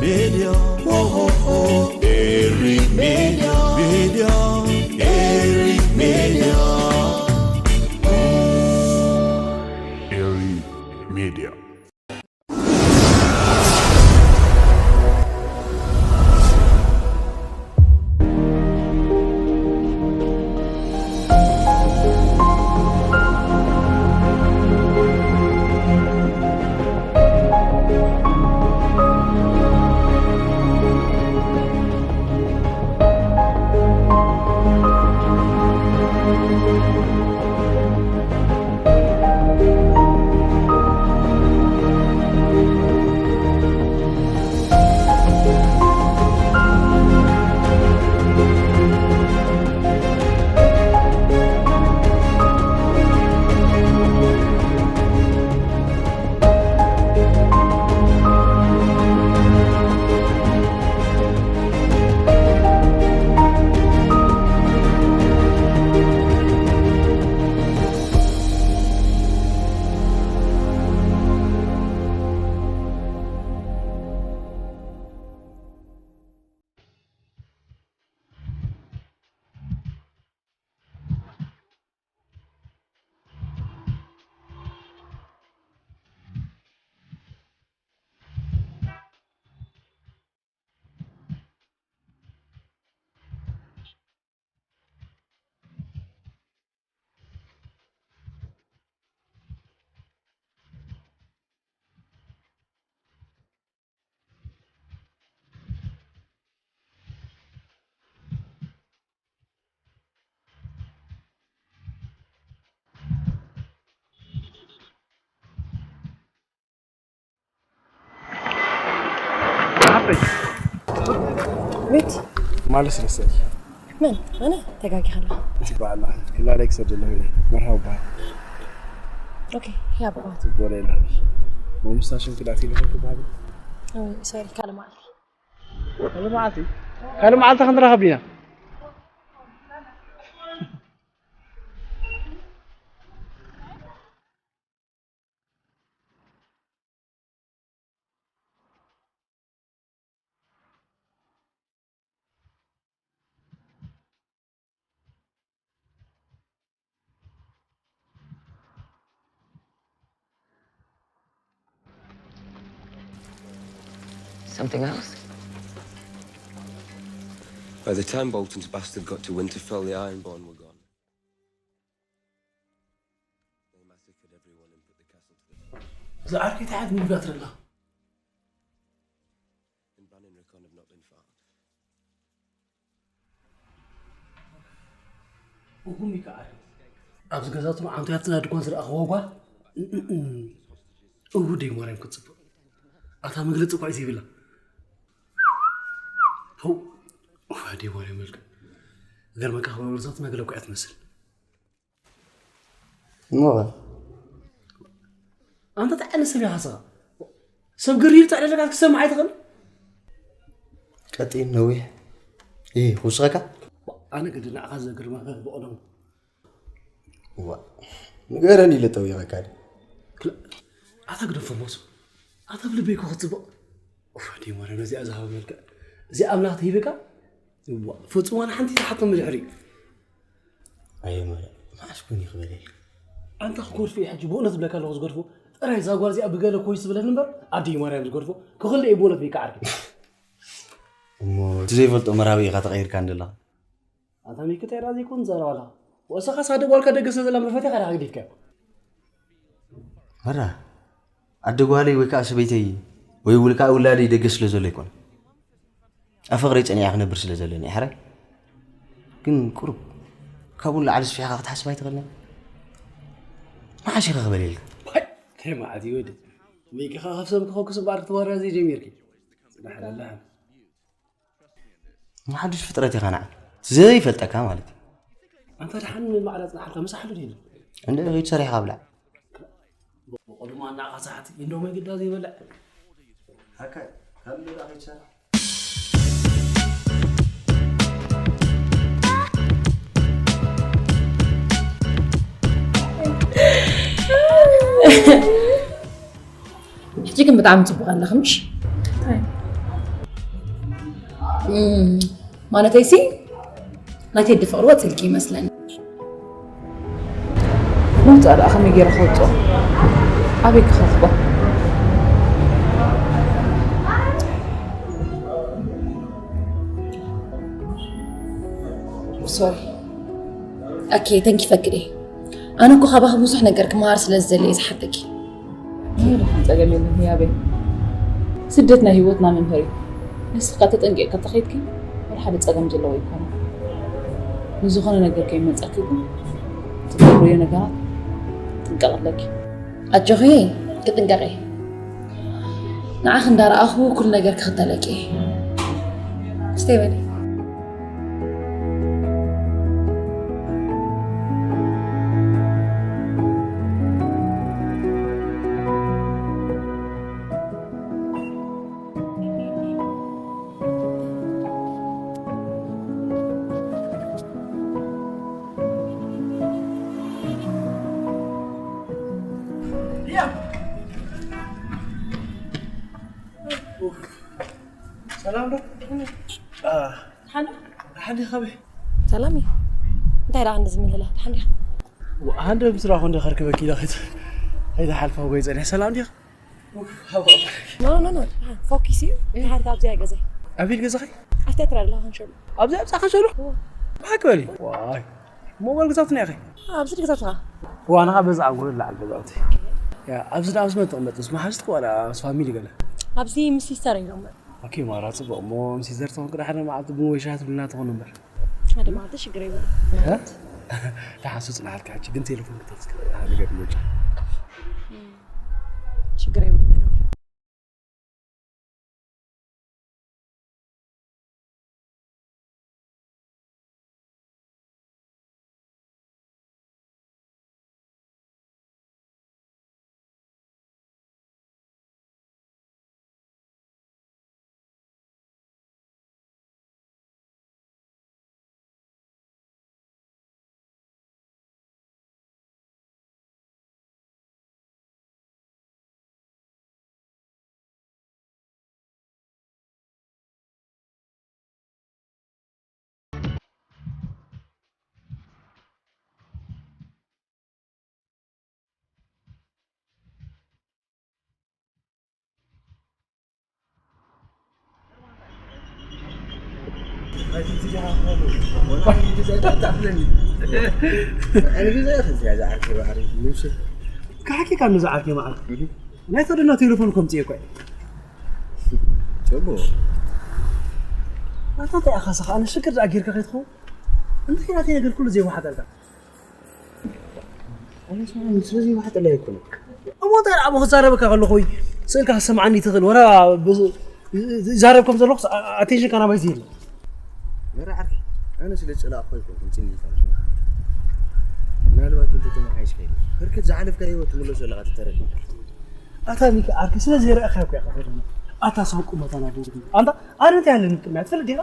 Media. Oh, oh, oh. Eri Media. Media. Eri Media. Eri Media. ቤት ማለት ረሳሽ ምን ኣነ ተጋጊኻ ኣለኻ። በዓላ ክላላይ ክሰደለሁ መርሃው በዓል ኦኬ ያባት ጽቡቅ ሌላ መምሳሽን ክዳት ይልኸው ትባል ሰሪ ካልእ መዓልቲ ካልእ መዓልቲ ካልእ መዓልቲ ክንራኸብ ዲና Something else? By the time Bolton's bastard got to Winterfell, the Ironborn were gone. They massacred everyone and put the castle to the fire. እዛ ዓርከይ እንታይ ዓይነት ምግቢ ኣትረላ And Bran and Rickon have not been found. እሁም ይከዓል ኣብዚ ገዛቶም ዓንቱ ያብትና ድኳን ዝረኣኽዎ ጓል እሁ ደይ ማርያም ክትፅብቕ ኣታ መግለፂ እኳ እዩ ዘይብላ ው ደይ ማርያም መልክ ገርመካ ክበበርዛትና ገለ እኳ እያ ትመስል እሞ ኣንተ እንታይ ዓይነት ሰብ ኢኻ ስኻ ሰብ ግሪር ተዕለለካ ክትሰምዕ ኣይትኽእል ቀጢን ነዊሕ ይኹስኸካ ኣነ ግዲ ንዓኻ ዘግርመካ ክበቕሎም ዋ ንገረኒ ኢለ ጠዊቐካ ድዩ ኣታ ግደፎ ሞሱ ኣታ ብልበይ እኮ ክትፅብቕ ኡፍ ኣደይ ማርያም ነዚኣ ዝሃበ መልክዕ እዚኣ ኣምላኽ ተሂበካ እዋ ፍጹም ዋላ ሓንቲ ዝሓቶም ብድሕሪ ኣየ ማርያም መዓስ ኮን ይኽበለልካ ኣንታ ክጎድፎ እዩ ሕጂ ብእውነት ዝብለካ ኣለኹ ዝጎድፎ ጥራይ እዛ ጓል እዚኣ ብገለ ኮይስ ዝብለኒ እምበር ኣደይ ማርያም ዝጎድፎ ክኽልእ እዩ ብእውነት ቤካ ዓርኪ እሞ እቲ ዘይፈልጦ መራዊ ኢኻ ተቐይርካ እንደለኻ ኣንታ ሚኪ እንታይ ዳ ዘይኮን ትዛረብ ኣለኻ ወእሰኻ ሳደ ጓልካ ደገ ስለ ዘላ መፈትያ ካዳ ገዲፍካዮ መራ ኣደ ጓለይ ወይ ከዓ ሰበይተይ ወይ ውልካ ውላደይ ደገ ስለ ዘሎ ኣይኮነ ኣብ ፍቕረይ ፀኒዐ ክነብር ስለ ዘለኒ ሕራይ ግን ቁሩብ ካብኡ ንላዕሊ ስፊሕካ ክትሓስብ ኣይትኽእልን መዓስ ኢኻ ክበልየልካ እንታይ መዓት እዩ ወዲ ሚኪኻ ካብ ሰብ ክኸኩስ እምበኣር ክትወርያ ዘይጀሚርኪ ፅናሕ ለለሓን ንሓድሽ ፍጥረት ኢኻ ንዓ ዘይፈልጠካ ማለት እዩ ኣንታ ደሓን ማዕዳ ፅናሓልካ መሳሕሉ ድዩ እንደ ኺድ ሰሪሕካ ብላዕ ብቕድማ እናቓሳሕቲ ኢንዶ መግዳ ዘይበልዕ ሃካይ ካብ ሜዳ ኺድ ሰራሕ ሕጂ ግን ብጣዕሚ ፅቡቅ ኣለኽ ምሽ እም፣ ማለተይሲ ናይ ቴዲ ፍቕሪ ወፂልኪ ይመስለኒ። ምርጫ ደኣ ከመይ ገይረ ክወፅኦ? ኣበይ ክኸኽቦ? ሶሪ። ኦኬ፣ ተንኪፈክዲ። ኣነ እኮ ካባኺ ብዙሕ ነገር ክመሃር ስለ ዝደሊ እየ ዝሓተኪ። ምንም ጸገም የለን ህያበይ። ስደት ናይ ህይወትና መምሃሪ እዩ። ንስኻ ተጠንቂቕካ ተኸይድኪ፣ ወላ ሓደ ጸገም ዘለዎ ኣይኮነን። ንዝኾነ ነገር ከይመጸኪ ግን ትገብርዮ ነገራት ጥንቃቐ ኣለኪ። ኣጆኺ፣ ክጥንቀቕ እየ። ንዓኺ እንዳረኣኹ ኩሉ ነገር ክኽተለኪ እየ። ስተይ በሊ። ሰላም ዶ? ሓሎ። ሓዲ ኸበይ? ሰላም እዩ። እንታይ ደኣ ክንዲ ዝምህላ? ደሓን ዲኻ? ወ-፣ ሃንደ ብስራ ኮንደ ከርክበኪ ኢለ ከይት-፣ ከይትሓልፋ ወይ ጸኒሐ። ሰላም ዲኻ? ኖ፣ ኖ፣ ኖ። ፎኪስ እዩ። ድሓር ካብዚኣ ገዛ። ኣቤል ገዛኸይ? ኣብቲ ትራ ኣለኻ፣ ካንሸሎ። ኣብዚ ኣብዛ ካንሸሎ? እወ። ብሓቂ በሊ። ዋይ። ሞባይል ግዛትና ኢኺ? ኣብዚ ግዛትኻ። ዋና በዛ ኣንጎሎ ላዕል ገዛውቲ። ያ፣ ኣብዚ ዳ ኣብዚ መጥቕመጥ፣ ምስ መሓዝትኩ ዋላ ምስ ፋሚሊ ገለ? ኣብዚ ምስ ሲስተር እዮም። ኦኬ፣ ማራ ጽቡቕ። እሞ ምስ ሲስተር ትኾን ክዳ ሓደ መዓልቲ ቡን ወይ ሻሂ ትብልና ትኾኑ እምበር። ሓደ መዓልቲ ሽግር የብሉን። እ? ተሓሱ ጽናሓልካ ሕጂ ግን ቴሌፎን ክተስክ-፣ ሃ፣ ነገር ምርጫ። ሽግር የብሉን። ካሕኪ ካብ ንዝዓርኪ መዓልቲ ናይ ተደና ቴሌፎን ከምፅየ እኮ እዩ። ጽቡቕ። ኣታ እንታይ ኢኻ ስኻ? ኣነ ሽግር ደኣ ጌርካ ከይትኸውን? እንታይ ናተይ ነገር ኩሉ ዘይወሓጠልካ? ኣነ ስማ ስለዚ ይወሓጠለይ ኣይኮነን። እሞ እንታይ ደኣ ክዛረበካ ከለኹ ወይ ስእልካ ክሰምዓኒ ትኽእል? ወላ ብ-፣ ይዛረብ ከም ዘለኹ ኣቴንሽንካ ናባይ ዝህል። መራ ዓርኪ፣ ኣነ ስለ ዝጸላእኩ ኣይኮንኩን ጽኒት። ምናልባት እንተ ተመሓይሽ ከይዱ፣ ብርክት ዝሓለፍካ ህይወት ትምለሶ ኣለኻ፣ ትተረድእ። ኣታ ሚኪ ዓርኪ፣ ስለ ዘይረኣኻዮ እኮ ኢኻ ፈተና። ኣታ ሰብ ቁመታ ናብኡ ዝግምት። ኣንታ ኣነ እንታይ ኣለኒ ቅድሚያ ትፈልጥ ዲኻ?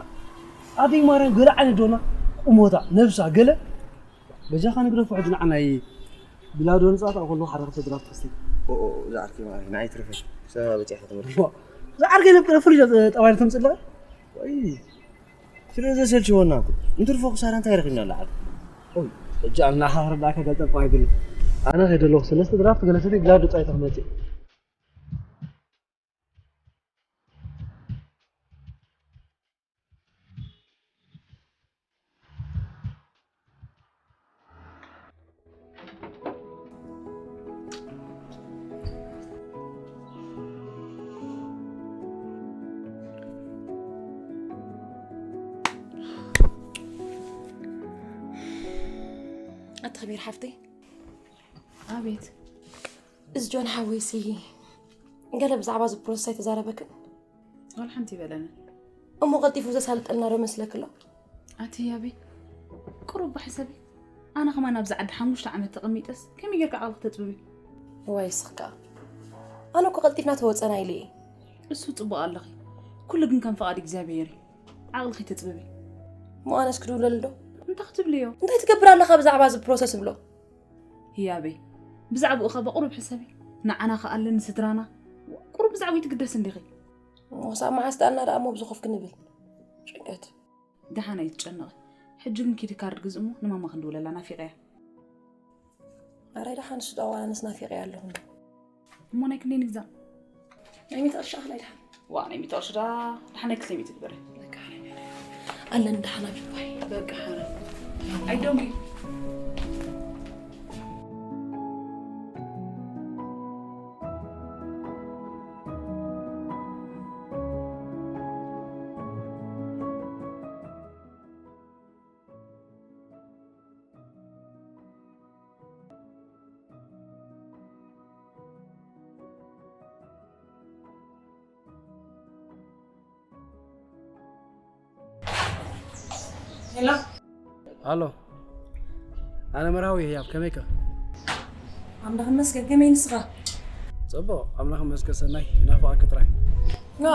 ኣደይ ማርያም ገለ ዓይነት ዶና ቁመታ፣ ነብሳ፣ ገለ በጃኻ ንግደፎ ሕጂ ንዓ ናይ ብላዶ ንጻወት ኣብ ከለኹ ሓደ ክልተ ድራፍት ክስተ። ኦ፣ ኦ፣ ኦ፣ ዝዓርከይ ማዕረይ፣ ንዓይ ትርፈይ። ሰባ በጺሐ ትምህርቲ። ዋ፣ ዝዓርከይ ለብ ፍሉይ ጠባይ ተምጽእ ኣለኻ? ወይ፣ ስለ ዘሰልችወና እኮ። እንትርፎ ክሳራ እንታይ ረኺብና ኣላ ዓዲ? ኦይ፣ ሕጂ ኣብ ንዓኻ ክርዳእካ ገልጠፍ ኣይብል። ኣነ ከይደ ኣለኹ ሰለስተ ድራፍት ገለ ሰተይ ብላዶ ጻዊተ ክመጽእ። ኣቲ ኸቢር ሓፍተይ። ኣቤት። እዚ ጆን ሓወይሲ ገለ ብዛዕባ እዚ ፕሮሰስ ኣይተዛረበክን? ዋላ ሓንቲ ይበለኒ። እሞ ቀልጢፉ ዘሳልጠልና ዶ መስለኪ ኣሎ? ኣቲ ህያበይ፣ ቁሩብ ብሓሳቢ። ኣነ ከማን ኣብዚ ዓዲ ሓሙሽተ ዓመት ተቐሚጠስ ከመይ ጌርካ ዓቕሊ ክተጽብቢ? ዋይ ስኽካ። ኣነ እኮ ቀልጢፍና ተወጸና ኢለ እየ። እሱ ጽቡቕ ኣለኺ። ኩሉ ግን ከም ፍቓድ እግዚኣብሔር እዩ። ዓቕሊ ከይተጽብቢ። እሞ ኣነስ ክድውለሉ ዶ? እንታይ ክትብልዮ? እንታይ ትገብር ኣለኻ ብዛዕባ እዚ ፕሮሰስ ብሎ? ህያበይ፣ ብዛዕባኡ ኸባ ቁሩብ ሕሰቢ። ንዓና ከኣ ኣለ ንስድራና። ቁሩብ ብዛዕባኡ ትግደስ እንዲኺ። ክሳብ መዓስ ደኣ እና ደኣ እሞ ኣብዚ ኮፍ ክንብል? ጭንቀት። ደሓን ኣይትጨነቒ። ሕጂ ግን ኪዲ ካርድ ግዝእ እሞ ንማማ ክንድውለላ ናፊቐያ። ኣረ ደሓን እሱ ደኣ ዋላ ኣነስ ናፊቐያ ኣለኹ። እሞ ናይ ክንደይ ንግዛእ? ናይ ሚእቲ ቅርሺ ኣኽላይ ደሓን። ዋ ናይ ሚእቲ ቅርሺ ዳ ደሓን ናይ ክልተ ሚእቲ ግበረ። ኣለኒ ደሓን ኣቢባይ። በቃ ሓረ። ኣይዶንጊ። ሄሎ። ኣሎ። ኣነ መርሃዊ ህያብ ከመይከ? ኣምላኽ ይመስገን፣ ከመይ ንስኻ? ጽቡቕ ኣምላኽ ይመስገን። ሰናይ ናፍቓኪ ጥራይ። ዋ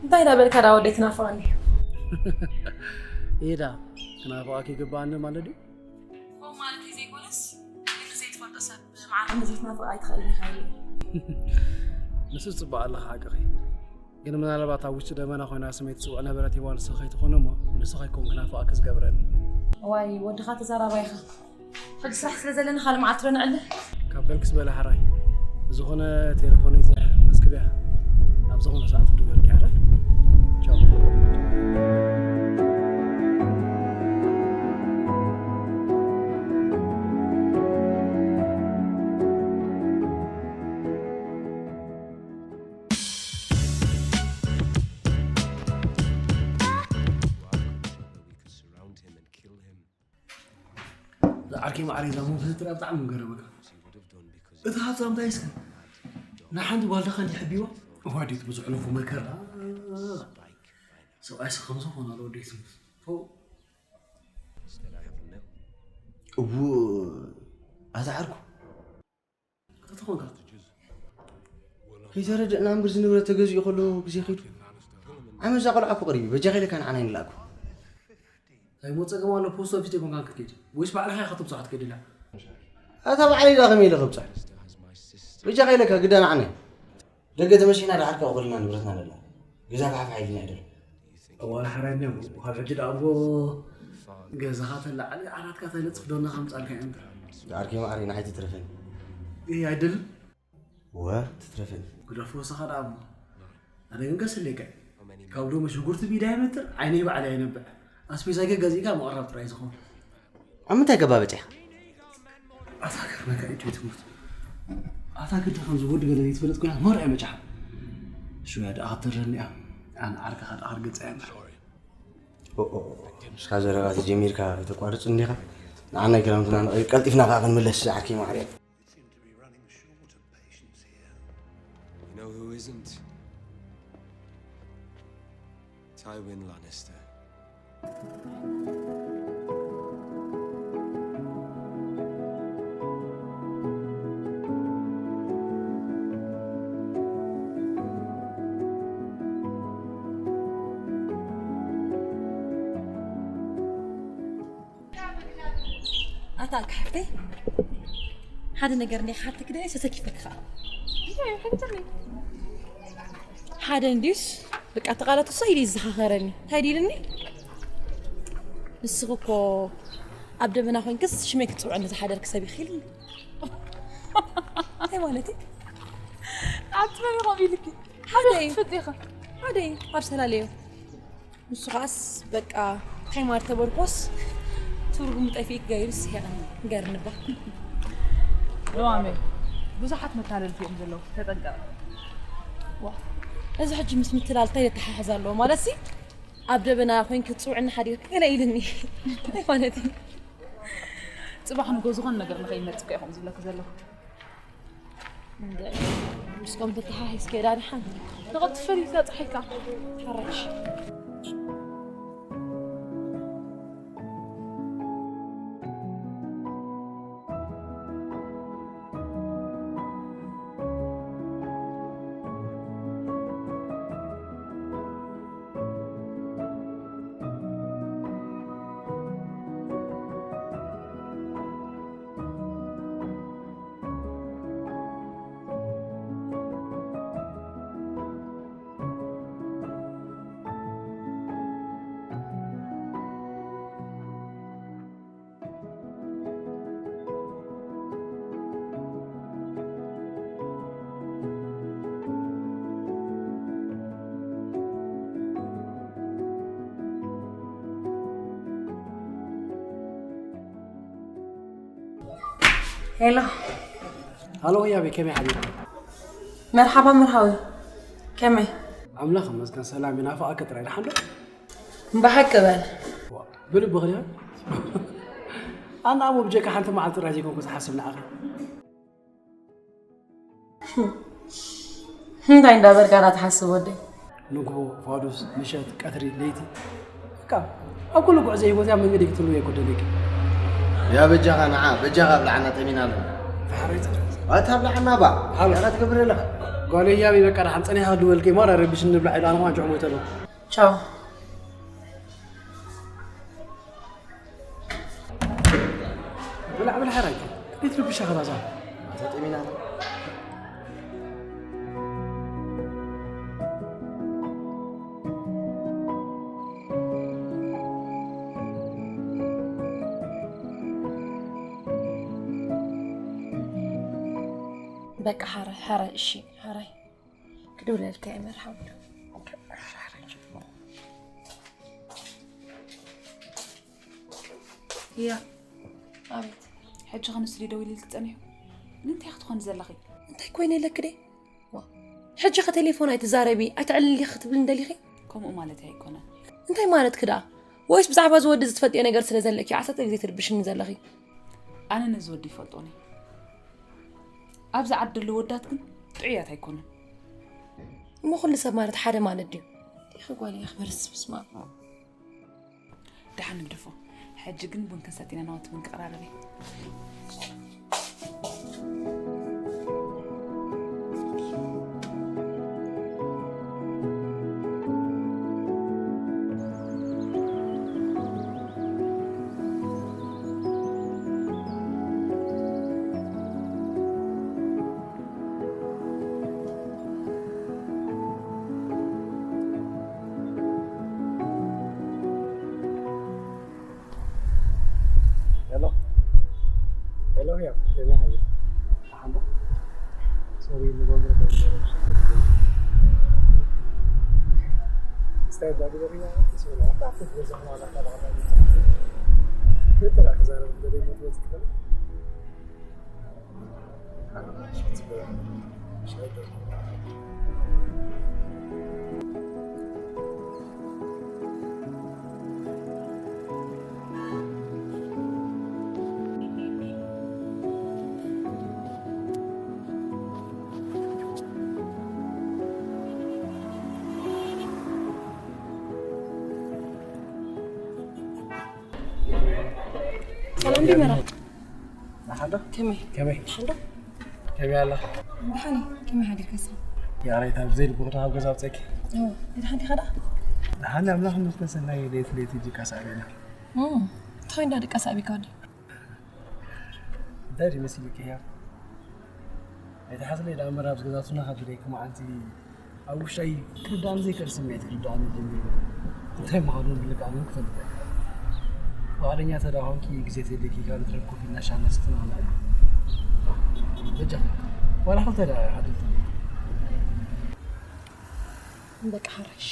እንታይ ዳ በልካ ዳ ወደይ ትናፍቐኒ? ኢዳ ክናፍቓኪ ይግባኣኒ ማለት ድዩ? ከምኡ ማለት እዩ ዘይኮነስ ግን ዘይትፈልጦ ሰብ ብማዕረ ዘይትናፍቕ ኣይትኽእልን ኢኻ ኢሉ። ንሱ ጽቡቕ ኣለኻ ሓቅኺ። ግን ምናልባት ኣብ ውሽጢ ደመና ኮይና ስመይ ትጽውዕ ነበረት ሂዋ ንስኺ ከይትኾኒ እሞ ንሱ ከይከውን ክናፍቓኪ ዝገብረኒ። ዋይ ወድኻ ተዛራባይ ኢኻ። ሕጂ ስራሕ ስለ ዘለኒ ካልእ መዓልቲ ዶ ንዕለ? ካብ በልክስ በለ ሓራይ። ብዝኾነ ቴሌፎነይ እዚኣ መዝግብያ። ኣብ ዝኾነ ሰዓት ክድውለልኪ ሓራይ። ቻው። ዓርኪ ማዕረ እዛ ሙቪ ትረኣ ብጣዕሚ ምገረመካ። እቲ ሃብታም እንታይ እስከ ንሓንቲ ጓል ደኻ እንዲሕቢዋ ዋዲት ብዙሕ ልፉ መከራ ሰብኣይ ስኸም ዝኾነ ኣሎ ወደይ ትምህርት እው ኣታ ዓርኩ ተተኾንካ ከይተረድእና እምበር ዝንብረት ተገዚኡ ከሎ ግዜ ከይዱ ዓመት እዛ ቆልዓ እኮ ቀሪቡ በጃ ከይለካ ንዓና ይንላእኩ እንታይ ሞ ጸገም ኣሎ ፖስት ኦፊስ ዘይኮንካ ክትከይድ ወይስ ባዕልኻ ኢኻ ክትብጽሖ ክትከይድ ኢላ ኣታ ባዕለይ ዳ ከመይ ኢለ ክብጽሕ በጃ ከይለካ ግዳ ንዓና እዩ ደገ ተመሲና ደሓር ካብ ኩልና ንብረትና ንላ ገዛ ፋሕፋሕ ኢልና ይደል እዋን ሓራይ እኒኦ ካብ ሕጂ ደኣ እሞ ገዛኻ ተላዓሊ ዓራትካ ተነፅፍ ዶና ከምፃልካ እዮም ዓርከይ ማዕረይ ንዓይ ትትረፈኒ እይ ኣይደልን ወ ትትረፈኒ ግደፎ ወሰኻ ደኣ እሞ ኣነ ግን ከስሌካ ካብ ሎሚ ሽጉርቲ ቢዳ ይመትር ዓይነይ ባዕለይ ኣይነብዕ ኣስቤዛ ገ ገዚእካ ምቕራብ ጥራይ ዝኾን ኣብ ምንታይ ገባበጥ ኢኻ ኣታ ገርመካ ኢትዮ ትምህርት ኣታ ግዲ ከም ዝወዲ ገለ ዘይትፈልጥ ኮይና ሞር እያ መጫሓ ሽያ ደኣ ክትረኒ እያ ኣነ ዓርካ ከ ደኣ ክርግጽ እያ እምበር ንስኻ ዘረባ ተጀሚርካ ኣይተቋርጽ እንዲኻ ንዓናይ ክረምትና ንቐይር ቀልጢፍና ከዓ ክንምለስ ዓርኪ ማዕርያ You know who isn't? Tywin Lannister. ኣታ ክሓፍተይ ሓደ ነገር እንደ ክሓትክ ደ ሰሰኪፈክ ከዓ ሓደ እንዲዩስ በቃ ተቓላቱ ሳ ኢሉ ይዘኻኸረኒ እንታይ ዲልኒ ንስኽ እኮ ኣብ ደበና ኮንክስ ሽመይ ክትፅውዐኒ ዝሓደርክ ሰብ ኢኺ ኢልኒ እንታይ ማለት እዩ ኣትመን ይኸም ኢልኪ ሓደ ፍጥ ኢኻ ሓደ ኣብ ሰላለዮ ንሱ ከዓስ በቃ እንታይ ማለት ተበልኮስ ትርጉም ጠፊእክ ገይሩ ስሒቕኒ ንገርኒ እባ ለዋመ ብዙሓት መታለልቲ እዮም ዘለዉ ተጠንቀቕ ዋ እዚ ሕጂ ምስ ምትላል እንታይ ዘተሓሕዝ ኣለዎ ማለት ሲ ኣብ ደበና ኮይን ክትፅውዕኒ ሓዲርክ ገለ ኢልኒ እንታይ ማለት እዩ ፅባሕ ንጎ ዝኾነ ነገር ንኸይመፅእ እዮም ዝብለክ ዘለኹ ምስኮም ተተሓሒዝከ ዳ ድሓን ተቐጥፈል ይፈፅሐካ ሓራሽ ሄሎ። ሃሎ ህያበይ፣ ከመይ ሓዲርኩም? መርሓባ መርሃዊ። ከመይ? ኣምላኽ ይመስገን ሰላም እዩ። ናፋቐኪ ጥራይ። ደሓን ዶ? ብሓቂ በል። ዋ፣ ብልቢ ክሪኦ ኣነ ኣቦ ብጀካ ሓንቲ መዓልቲ ጥራይ ዘይኮንኩ ዝሓስብ ንዓኺ። እንታይ እንዳ በርጋና ትሓስብ ወደይ? ንግሆ፣ ፋዱስ፣ ምሸት፣ ቀትሪ፣ ለይቲ፣ በቃ ኣብ ኩሉ ጉዕዞ ህይወት ኣብ መንገዲ ክትህልው የጎደለኪ። ያ በጃኻ ንዓ በጃኻ ብልዓና ጠሚና ኣለና። ፈሓረይቲ። ኣታ ብልዓና ባ ሓሎ። ያላ ትገብር ኣለኻ። ጓለይ ህያበይ በቃ ደሓን ጸኒሓ ክድወልኪ ማራ ረቢሽኒ ንብላዕ ኢሉ ኣነ ኸማን ጭዕሞ ይተሎ። ቻው። ብላዕ ብላዕ ሕራይ ከይትርብሻ ኸላ እዛ ተጠሚና በቃ ሓራይ ሓራይ እሺ ሓራይ ክድውለልካ እየ መርሓባ እያ ኣቤት ሕጂ ኸ ንሱ ደው ኢልልኪ ጸኒሑ ንምንታይ ክትኾኒ ዘለኺ እንታይ ኮይነ ኢለኪ ደ ሕጂ ኸ ቴሌፎን ኣይትዛረቢ ኣይትዕልሊ ክትብልኒ ደሊኺ ከምኡ ማለት ኣይኮነን እንታይ ማለትኪ ደኣ ወይስ ብዛዕባ ዝወዲ ዝትፈልጥዮ ነገር ስለ ዘለኪ ዓሰርተ ግዜ ትርብሽኒ ዘለኺ ኣነ ነዚ ወዲ ይፈልጦኒ ኣብዚ ዓዲ ዘለዉ ወዳት ግን ጥዑያት ኣይኮኑን እሞ ኩሉ ሰብ ማለት ሓደ ማለት ድዩ ይኸ ጓል እያ ክበርስ ብስማ ደሓን ንግደፎ። ሕጂ ግን ቡን ክንሰቲ ኢና ናውቲ ቡን ክቕራረብ እየ። Hello. Hello, yeah. Can I have you? Sorry, you won't get Stay by the way. ሰላም ዲመራ ደሓን ዶ? ከመይ ከመይ ደሓን ዶ? ከመይ ኣለኻ? ደሓን እየ። ከመይ ሓዲርካሳ? ያሬት ኣብ ዘይልቢ ኩታ ካብ ገዛ ኣውፀኪ። እዎ፣ ደሓን ዲኻ ደኣ? ደሓን ኣምላኽ ይመስገን ሰናይ ለይቲ ለይቲ ድቃስ ኣቢና። እም፣ እንታይ እንዳ ድቃስ ኣቢካ ወዲ? እንታይ ድዩ መሲልኪ ህያ? ኣይትሓዝለይ ደኣ እምበር ኣብዚ ገዛትና ካብ ዝደይክ መዓልቲ ኣብ ውሽጠይ ክርዳእኒ ዘይክእል ስምዒት ክርዳእኒ ጀሚሩ። እንታይ ምዃኑ ብልክዕ እውን ክፈልጥ ኣይክእልን። ፍቓደኛ ተደኣ ኾንኪ ግዜ ተልዩኪ ካብ ንትረብ ኮፍ ኢልና ሻሂ እናሰተና ክንዕልል። በጃኺ ዋላ ክልተ ደኣ ይሓድልትኒ። በቃ ሓራይ እሺ።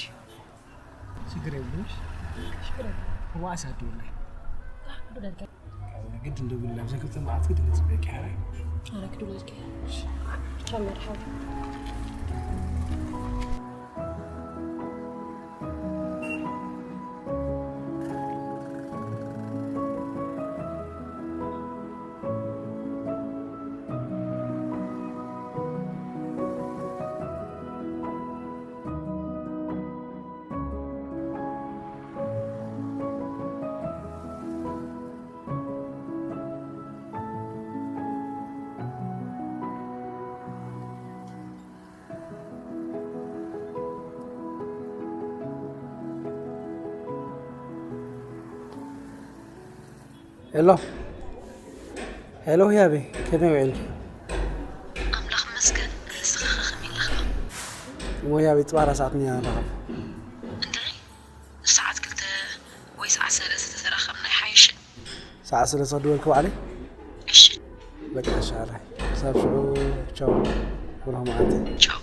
ችግር የብልሽ። ችግር የብልሽ። እሞ ኣሳድውለይ። ክደልካ። ግድ እንደብል ኣብዚ ክልተ መዓልቲ ግድ ንፅበቂ ሓራይ። ኣረ ክድውለልካ እየ። ቻው መርሓባ። ሄሎ ሄሎ፣ ህያቤ ከመይ ውዒልኪ? ኣምላኽ ይመስገን፣ ንስኻ ኸ ከመይ ኣለኻ? እሞ ህያቤ ጽባሕ ኣራት ሰዓት ኒና ንራኸብ። እንታይ? ንሰዓት ክልተ ወይ ሰዓት ሰለስተ ተተራኸብና ይሓይሽ። ሰዓት ሰለስተ ክድወልኪ ባዕለይ። እሺ። በቃ እሺ፣ ኣራይ ክሳብ ሽዑ ቻው። ብሩኽ መዓልቲ። ቻው።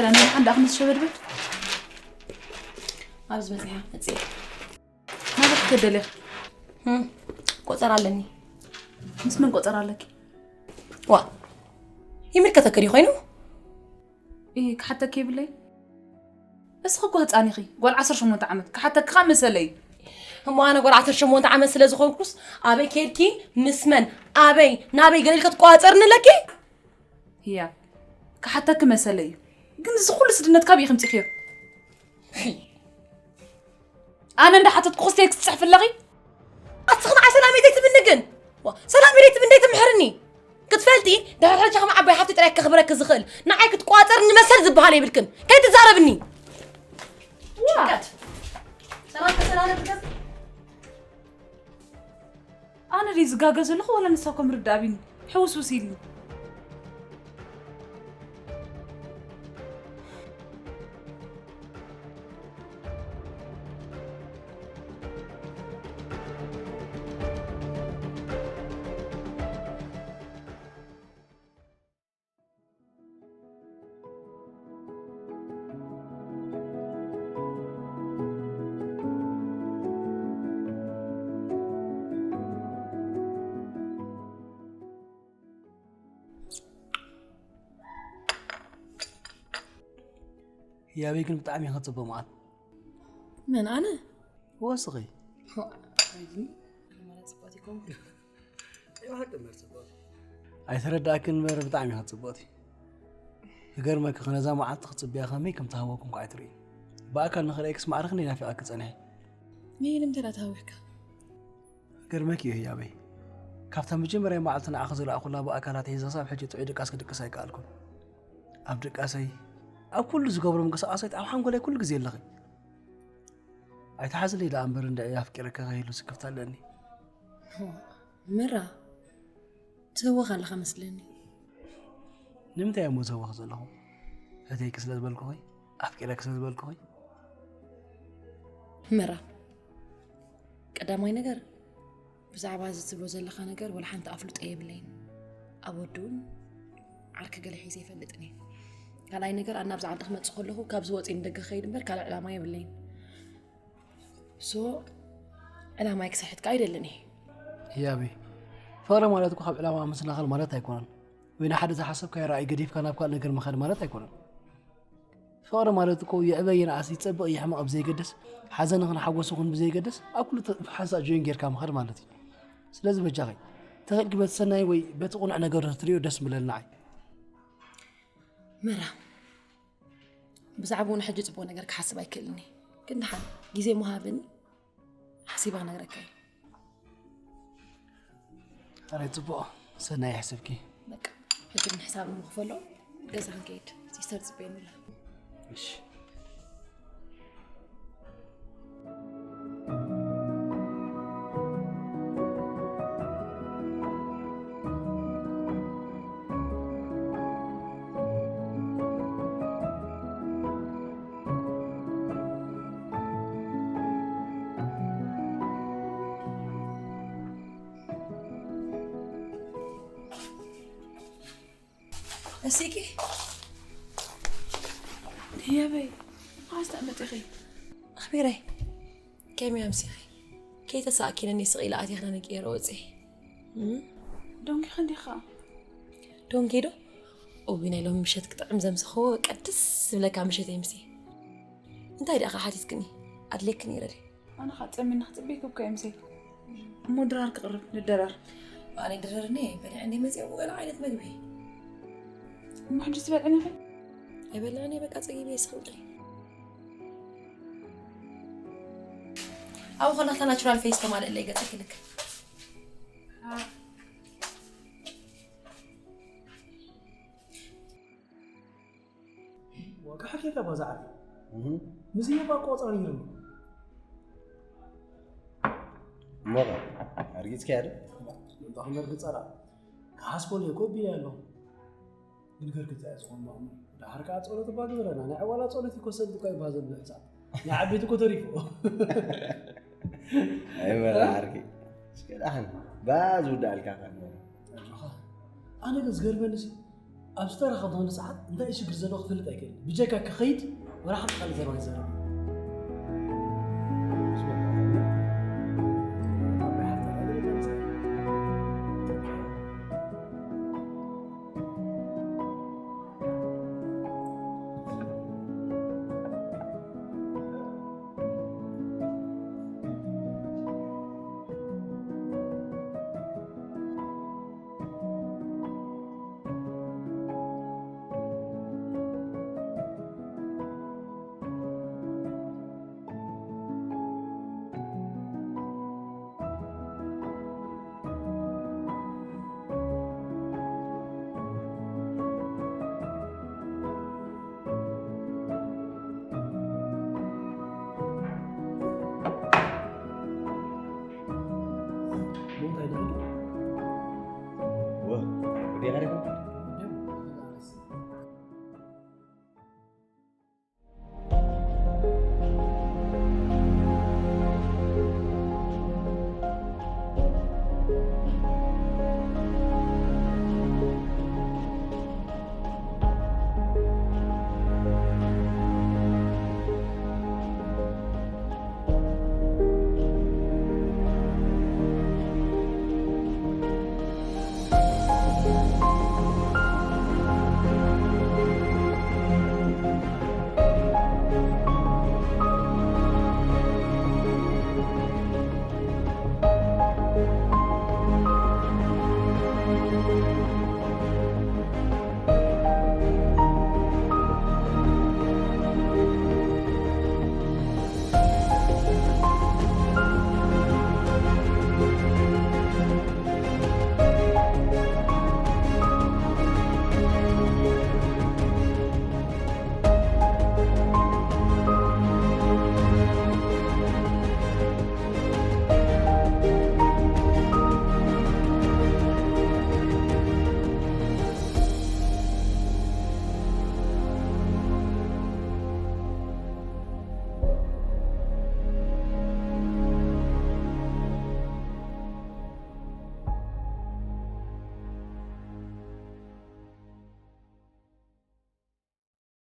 ሰላም፣ ሓንዳ ኣኽምስ ሸበድበድ። ኣብዚ በጺሓ መጽእ። ናበይ ክትደልያ? ህም፣ ቆጸራ ኣለኒ። ምስ መን ቆጸራ ኣለኪ? ዋ፣ ይምልከተኪ ድዩ ኮይኑ? እ፣ ክሓተኪ የብለይ። እስኺ እኮ ህጻን ኢኺ፣ ጓል ዓሰርተ ሸሞንተ ዓመት። ክሓተኪ ከኣ መሰለይ። እሞ ኣነ ጓል ዓሰርተ ሸሞንተ ዓመት ስለ ዝኾንኩስ፣ ኣበይ ከድኪ፣ ምስ መን፣ ኣበይ፣ ናበይ ገለ ኢልኪ ትቆጻጸርኒ ኣለኪ? ህያ፣ ክሓተኪ መሰለይ እዩ። ግን እዚ ኩሉ ስድነት ካበይ ኢኺ ኣምጺእክዮ? ኣነ እንዳሓተትኩ ክስቴክስ ትጽሕፊ ኣለኺ? ኣስኺ ንዓይ ሰላም ኢለይ ትብኒ ግን? ዋ፣ ሰላም ኢለይ ትብኒ እንዴት ትምሕርኒ? ክትፈልጢ፣ ድሕሪ ሕጂ ከም ዓባይ ሓፍቲ ጥራይ ከኽብረኪ ዝኽእል፣ ንዓይ ክትቆጻጸርኒ መሰል ዝበሃል የብልክን። ከይትዛረብኒ። ዋ! ጭንቀት። ሰላም ተሰናበት ገጽ። ኣነ ድየ ዝጋገ ዘለኹ ዋላ ንሳ እኮ ምርዳእ ኣቢኒ? ሕውስውስ ኢልኒ። ህያበይ ግን ብጣዕሚ ኢኻ ጽቡቕ መዓት። መን ኣነ? ወስኺ። ሆ፣ ኣይድኒ። ኣነ ማለት ጽቡቕ ይኮንኩ። ኣይተረዳእክን እምበር ብጣዕሚ ኢኻ ጽብቕቲ። ክገርመኪ፣ ነዛ መዓልቲ ክጽብያ ከመይ ከም ተሃወኩም ከኣ ኣይትርእይ። ብኣካል ንኽርእየክስ ማዕረ ክንደይ ናፊቐኪ ጸኒሐ። ነይ ንምንታይ ደኣ ተሃዊኽካ? ክገርመኪ እዩ ህያበይ። ካብታ መጀመርያ መዓልቲ ንዓኺ ዝረኣኹላ ብኣካላት ሒዘ ክሳብ ሕጂ ጥዑይ ድቃስ ክድቅስ ኣይከኣልኩን። ኣብ ድቃሰይ፣ ኣብ ኩሉ ዝገብሮ ምንቅስቓሳት ኣብ ሓንጎለይ ኩሉ ግዜ ኣለኺ። ኣይትሓዝለይ ደኣ እምበር እንድዒ ኣፍቂረኪ ከይህሉ ስክፍታ ኣለኒ። ሆ፣ ምራ፣ ትህወኽ ኣለኻ መስለኒ። ንምንታይ እሞ ዝህወኽ ዘለኹ? ፈትየኪ ስለ ዝበልኩኺ? ኣፍቂረኪ ስለ ዝበልኩኺ? ምራ፣ ቀዳማይ ነገር፣ ብዛዕባ እዚ ትብሎ ዘለኻ ነገር ወላ ሓንቲ ኣፍልጦ የብለይን። ኣብ ወዲ እውን ዓርኪ ገለ ሒዘ ኣይፈልጥን እየ። ካልኣይ ነገር፣ ኣነ ኣብዚ ዓዲ ክመጽእ ከለኹ ካብዚ ወጺእ ንደገ ክኸይድ እምበር ካልእ ዕላማ የብለይን። ሶ፣ ዕላማይ ክስሕት ከኣ ኣይደልን እየ። ህያበይ፣ ፍቕሪ ማለት እኮ ካብ ዕላማ ምስናኸል ማለት ኣይኮነን። ወይ ንሓደ ዝሓሰብካዮ ራእይ ገዲፍካ ናብ ካልእ ነገር ምኻድ ማለት ኣይኮነን። ፍቕሪ ማለት እኮ ይዕበ ይንኣስ፣ ይጸብቕ ይሕመቕ ብዘይገድስ፣ ሓዘን ይኹን ሓጎስ ይኹን ብዘይገድስ፣ ኣብ ኩሉ ተ-፣ ሓንሳእ ጆይን ጌርካ ምኻድ ማለት እዩ። ስለዚ በጃኺ፣ ተኽእልኪ በቲ ሰናይ ወይ በቲ ቅኑዕ ነገር ተትርእዮ ደስ ምለኒ ንዓይ። መራ፣ ብዛዕባኡ ንሕጂ ጽቡቕ ነገር ክሓስብ ኣይክእልን እየ። ግን ደሓን ግዜ ምሃብኒ፣ ሓሲበ ክነግረካ እየ። ኣረ ጽቡቕ፣ ሰናይ ይሕስብኪ። በቃ፣ ሕጂ ግን ሕሳብ ንኽፈሎ ገዛ ክንከይድ። ሲስተር ጽበየኒ ኣላ። እሺ። እሲኪ ህያበይ፣ መዓስ ተቐመጢኺ? ኣኽቢረይ፣ ከመይ ኣምሲኺ? ከይተሳእኪነኒ ስቕ ኢለ ኣቲኽናኒ ገይረ ወፂኤ። እም? ዶንኪ ኸንዲኻ? ዶንኪ ዶ? እውይ፣ ናይ ሎሚ ምሸት ክጥዕም ዘምሰኽዎ፣ በቃ ደስ ዝብለካ ምሸት የምሲ። እንታይ ደኣ ሓቲትክኒ? ኣድልየኪ ነይረ ድዩ? ኣነ ኸዓ ጸሚና ክጽበይኪ እኮ የምሲ። እሞ ድራር ክቕርብ፣ ንደራር። ኣነ ድረርኒ በልዐ እንደ መጽእ ገለ ዓይነት መግቢ። እሞ ሕጂ ትበልዕኒ ኢኺ? ኣይበላዕን እየ፣ በቃ ጸጊበ እየ፣ ስቕ ኢለ። ኣብኡ ከለኻ ናቹራል ፌስ ተማልእለይ ገጸ ክልክ። ዋጋ ሓቂታ ባዛ ዓቢ። እህ። ምስ የባ ቆጸራ ይርም። እሞ ኸ፣ ኣርጊጽካያ ዶ? እንታ ክንደርግጸራ። ክሓስቦ ለይ ኮ ቢላ ኣሎ። ግን ከርግጽ እያ ዝኾን ማእሙ። ድሓር ከኣ ጸሎት እባ ግበረና። ናይ ዕዋላ ጸሎት እኮ ሰብ እኮ ኣይባዘሉ ሕጻን። ናይ ዓበይቲ እኮ ተሪፉ። ኣይበላ ዓርኪ። እስከ ደሓን። ባ ዝውዳእልካ ካን። ኣጆኻ። ኣነ ግን ዝገርመኒ ሲ፣ ኣብ ዝተረኸብናሉ ሰዓት እንታይ ሽግር ዘለዎ ክፈልጥ ኣይክእልን። ብጀካ ክኸይድ ወላ ሓንቲ ቃል ዘረባ ይዛረብ።